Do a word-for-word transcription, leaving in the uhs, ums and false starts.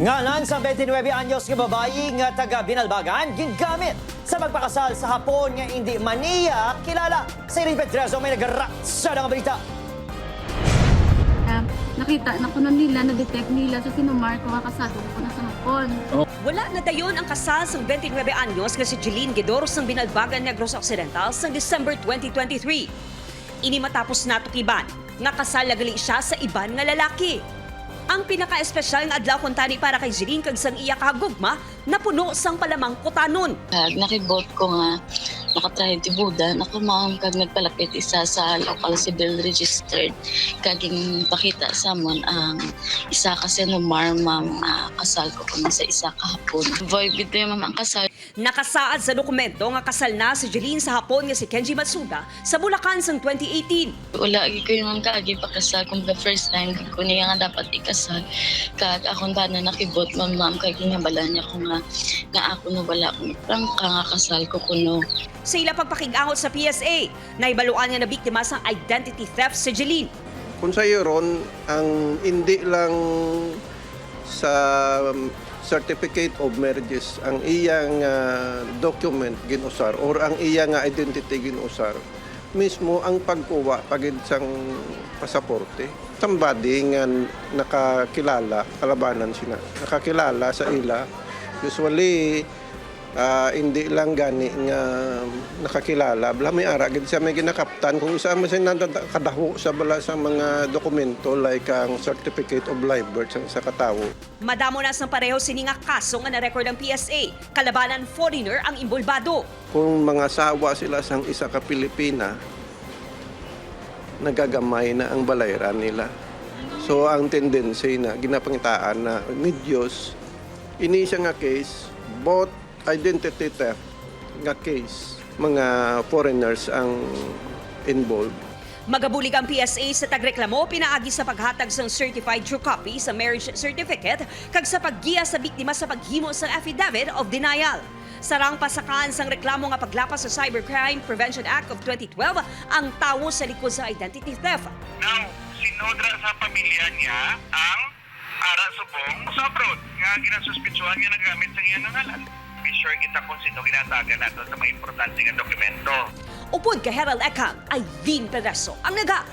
Ngalan sa twenty-nine anyos nga babayi nga taga Binalbagan gingamit sa pagpakasal sa Hapon nga indi man niya kilala. Si Irene Pedreso may nagaratsada nga balita. Ah, nakita na kuno nila, na-detect nila sa sinumar ko nga kasado ko na sa Hapon. Wala na dayon ang kasal sang twenty-nine anyos nga si Jeline Gidor sang Binalbagan, Negros Occidental sang December twenty twenty-three. Ini matapos natukiban nga kasal na gali siya sa iban nga lalaki. Ang pinaka-espesyal nga adlaw kuntani para kay Jeline kag sang iya kahagugma napuno sang palamangkutanon. Kag nakibot ko nga nakatrahe ti boda, nakamang kag nagpalapit isa sa local civil registered kag ginpakita sa amon ang isa ka sinumar, ma'am, nga kasal ko kuno sa isa ka Hapon. Void gid to, ma'am, ang kasal. Nakasaad sa dokumento nga kasal na si Jeline sa Hapon nga si Kenji Matsuda sa Bulacan sang twenty eighteen. Wala gid ko yung kaagi pakasal kung the first time gid ko niya nga dapat ikasal. Kag akong bana nakibot, ma'am, ma'am, kag ginhabalan niya ko nga nga ako na wala akong prangka nga kasal ko kuno. Sa ila pagpakig-angot sa P S A, nahibaluan nga nabiktima sang identity theft si Jeline. Kung sa iyo ron, ang indi lang sa certificate of marriages ang iyang ah, document ginusar or ang iya nga identity ginusar, mismo ang pagkuha pagid sang pasaporte. Somebody nga nakakilala, kalabanan sina, nakakilala sa ila. Usually, ah, hindi lang gani nga nakakilala. Bala may ara gid siya may ginakaptan kung isa man siya nanda- kadaho sa bala sa mga dokumento like ang certificate of live birth sang isa ka tawo. Madamo na sang pareho sini nga kaso nga na-record ang P S A, kalabanan foreigner ang inbolbado. Kung mangasawa sila sang isa ka Pilipina, nagagamay na ang balayran nila. So ang tendency na ginapangitaan na medios, ini siya nga case, both identity theft nga case, mga foreigners ang involved. Magabulig ang P S A sa tagreklamo pinaagi sa paghatag sang certified true copy sa marriage certificate kag sa paggiya sa biktima sa paghimo sang affidavit of denial. Sarang pasakaan sang reklamo nga paglapas sa Cybercrime Prevention Act of twenty twelve ang tawo sa likod sa identity theft. Now, sinudra sa pamilya niya ang ara subong sa abroad nga ginasuspitsuhan nga nagamit sa iyang ngalan. Be sure kita kung sino ginatagan nato sa mga importante nga dokumento. Upod kay Harold Ekang, Eileen Pedreso ang naga.